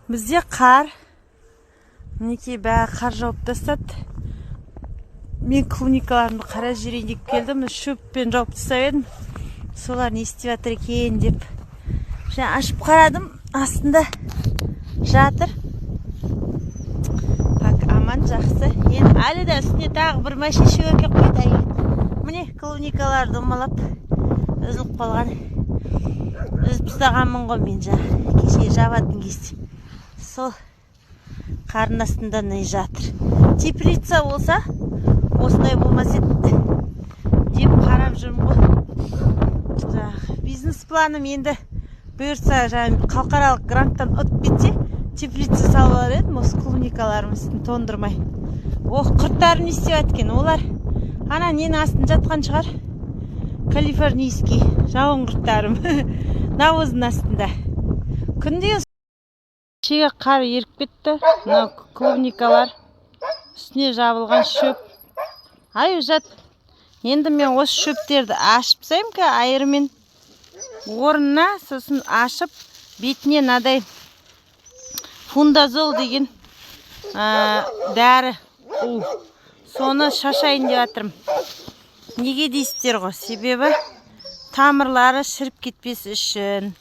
Бізде қар, мінекей, бәрі қар жауып тастады. Мен клубникаларымды қарап жіберейін деп келдім. Мына шөппен жауып тастап едім, солар не істеп жатыр екен деп. Жаңа ашып қарадым, астында жатыр. Так, аман, жақсы. Енді әлі де үстіне тағы бір машина шөп әкеліп қойды әйел. Міне, клубникалар домалап үзіліп қалған. Үзіп тастағанмын ғой мен жаңа кеше жабатын кезде. Сол қардың астында не жатыр. Теплица болса, осындай болмас еді деп қарап жүрмін ғой. Жаңағы бизнес планым енді бұйыртса, жаңағы халықаралық гранттан ұтып кетсе, теплица салып алар едім осы клубникаларымның үстін тоңдырмай. Ох, құрттарым не істеп жатыр екен олар? Ана ненің астында жатқан шығар, калифорнийский жауын құрттарым навоздың астында күнде. Кешегі қар еріп кетті. Мынау клубникалар, үстіне жабылған шөп. Аю, жат. Енді мен осы шөптерді ашып тастаймын қазір айырмен орнына. Сосын ашып, бетіне мынадай фундазол деген дәрі у, соны шашайын деп жатырмын. Неге дейсіздер ғой? Себебі тамырлары шіріп кетпес үшін.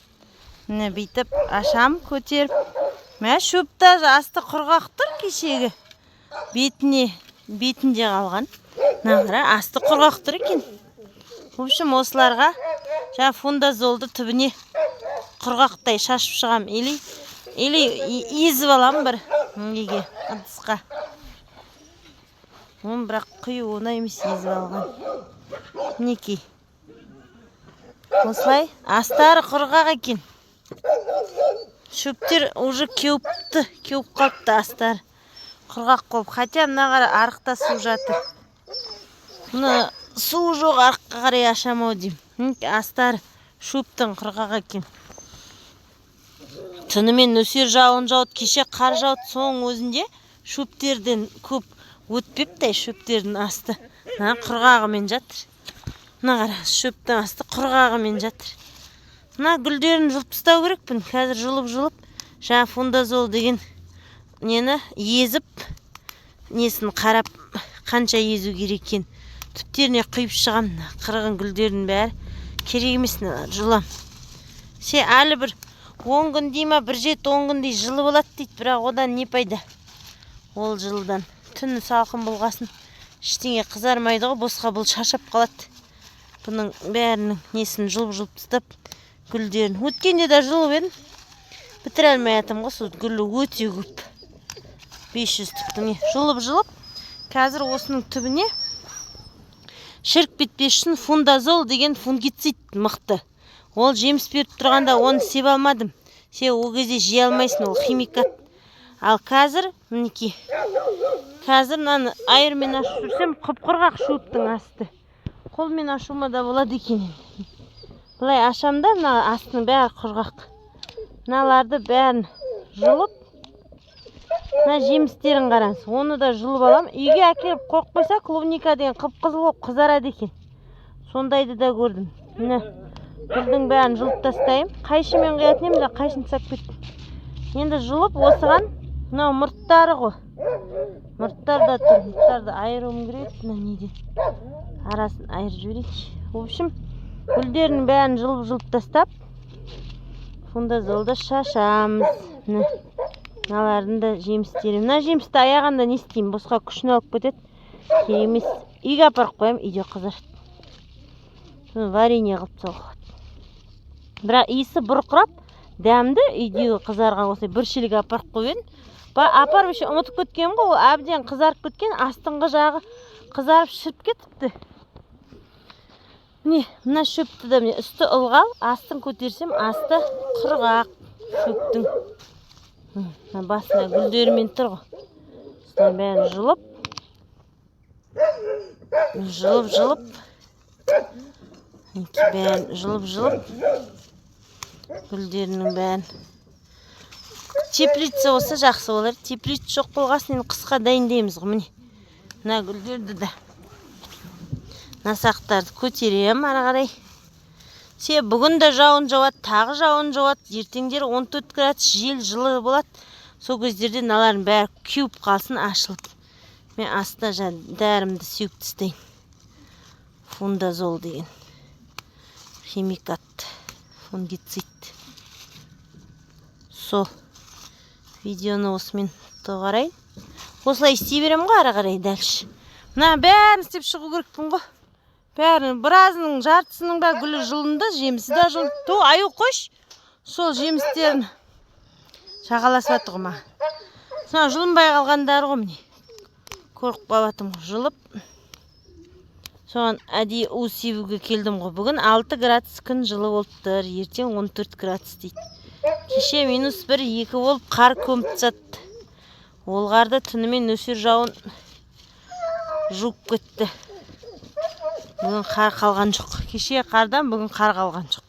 Міне, бүйтіп ашам көтеріп. Мә, шөп даже асты құрғақ тұр. Кешегі бетіне, бетінде қалған. Мына қара, асты құрғақ тұр екен. В общем, осыларға жаңа фундазолды түбіне құрғақтай шашып шығам или езіп аламын бір неге, ыдысқа оны. Бірақ құю оңай емес езіп алған. Мінекей, осылай астары құрғақ екен. Шөптер уже кеуіпті, кеуіп қалыпты астары құрғақ болып. Хотя мына қара, арықта су жатыр. Мына су жоқ арыққа қарай ашам ау деймін. Мінекей, астары шөптің құрғақ екен. Түнімен нөсер жауын жауды, кеше қар жауды. Соның өзінде шөптерден көп өтпепті. Шөптердің асты мына құрғағымен жатыр. Мына қара, шөптің асты құрғағымен жатыр. Мына гүлдерін жұлып тастау керекпін қазір. Жұлып, жұлып, жаңа фундазол деген нені езіп, несін қарап, қанша езу керек екен, түптеріне құйып шығамын. Мына қырғын гүлдердің бәрі керек емес, мыналар жұлам. Се, әлі бір 10 күндей ма, бір 7-10 күндей жылы болады дейді. Бірақ одан не пайда, ол жылыдан? Түні салқын болғасын, ештеңе қызармайды ғой. Босқа бұл шаршап қалады. Бұның бәрінің несін жұлып, жұлып тастап гүлдерін. Өткенде де жұлып едім, бітіре алмай жатырмын ғой. Сол гүлі өте көп, 500 түптің. Не, жұлып, жұлып, қазір осының түбіне шіріп кетпес үшін фундазол деген фунгицид мықты. Ол жеміс беріп тұрғанда оны себе алмадым, себебі ол кезде жей алмайсың, ол химикат. Ал қазір, мінекей, қазір мынаны айырмен ашып жүрсем, құп құрғақ шөптің асты. Қолмен ашуыма да болады екен. Енді былай ашам да, мына астының бәрі құрғақ. Мыналарды бәрін жұлып, мына жемістерін қараңыз, оны да жұлып аламын. Үйге әкеліп қойып қойса, клубника деген қып қызыл болып қызарады екен, сондайды да көрдім. Міне, гүлдің бәрін жұлып тастаймын. Қайшымен қиятын едім, бірақ қайшыны тастап кеттім. Енді жұлып, осыған мынау мұрттары ғой, мұрттар да тұр. Мұрттарды айыруым керек. Мына неден арасын айырып жіберейінші. В общем, гүлдерінің бәрін жұлып, жұлып тастап, фундазолды шашамыз. Міне, мыналардың да жемістері. Мына жемісті аяғанда не істеймін? Босқа күшін алып кетеді, керек емес. Үйге апарып қоямын, үйде қызарады. Соны варенье қылып тастауға болады. Бірақ иісі бұрқырап, дәмді үйдегі қызарған. Осылай бір шелек апарып қойып едім. Апарып еще ұмытып кеткенмін ғой. Ол әбден қызарып кеткен, астыңғы жағы қызарып, шіріп кетіпті. Міне, мына шөпті де, міне, үсті ылғал, астын көтерсем, асты құрғақ шөптің. Мына басына гүлдерімен тұр ғой. Осының бәрін жұлып, жұлып, жұлып, мінекей, бәрін жұлып, жұлып, гүлдерінің бәрін. Теплица болса, жақсы болар. Теплица жоқ болғасын, енді қысқа дайындаймыз ғой. Міне, мына гүлдерді де, масақтарды көтеремін ары қарай. Се бүгін де жауын жауады, тағы жауын жауады. Ертеңдері 14 градус, жел, жылы болады. Сол кездерде мыналардың бәрі кеуіп қалсын, ашылып. Мен астына жаңа дәрімді сеуіп тастайын. Фундазол деген химикат, фунгицид. Сол видеоны осымен доғарайын. Осылай істей беремін ғой ары қарай дальше. Мына бәрін істеп шығу керекпін ғой. Бәрін, біразының, жартысының ба гүлі жұлынды, жемісі де жұлынды. Ту, аю, қойшы. Сол жемістерін жағаласып жатыр ғой маған. Мына жұлынбай қалғандары ғой, міне. Көріп қалып жатырмын ғой, жұлып. Соған әдейі у себуге келдім ғой. Бүгін 6 градус, күн жылы болып тұр. Ертең 14 градус дейді. Кеше -1, 2 болып, қар көміп тастады. Ол қарды түнімен нөсер жауын жуып кетті. Бүгін қар қалған жоқ. Кеше қардан бүгін қар қалған жоқ.